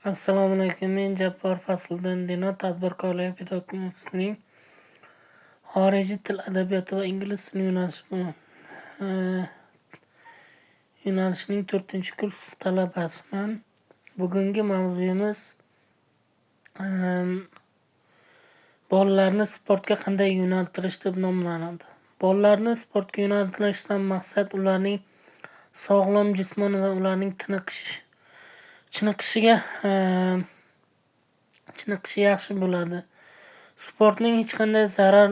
Assalomu alaykum. Men Jabbor Fasliddin Dino, tadbirkorlik pedagogika institutining xorijiy til adabiyoti va ingliz tili yo'nalishining 4-kurs talabasiman. Bugungi mavzuyimiz bolalarni sportga qanday yo'naltirish deb nomlanadi. Bolalarni sportga yo'naltirishdan maqsad ularning sog'lom jismoniy va ularning chiniqishiga chiniqishi yaxshi bo'ladi. Sportning hech qanday zarar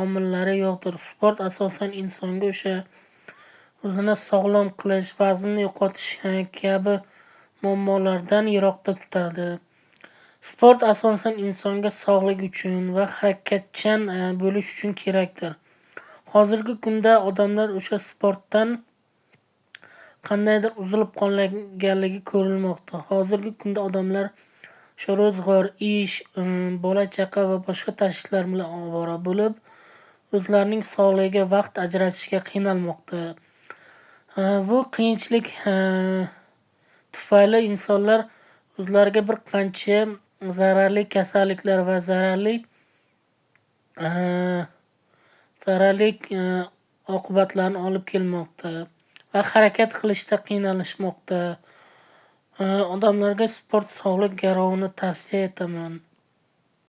omillari yo'qdir. Sport asosan insonga o'sha o'zini sog'lom qilish, vaznni yo'qotish kabi muammolardan yiroqda tutadi. Sport asosan insonga sog'lik uchun va harakatchan bo'lish uchun kerakdir. Hozirgi kunda odamlar o'sha sportdan qandaydir uzilib qolganligi ko'rilmoqda. Hozirgi kunda odamlar o'sha ro'zg'or, ish, bola-chaqa va boshqa tashvishlar bilan ovora bo'lib, o'zlarining sog'ligiga vaqt ajratishga qiynalmoqda. Bu qiyinchilik tufayli insonlar o'zlariga bir qancha zararli kasalliklar va zararli oqibatlarni olib kelmoqda va harakat qilishda qiynalishmoqda. Odamlarga sport sog'lik garovini tavsiya etaman.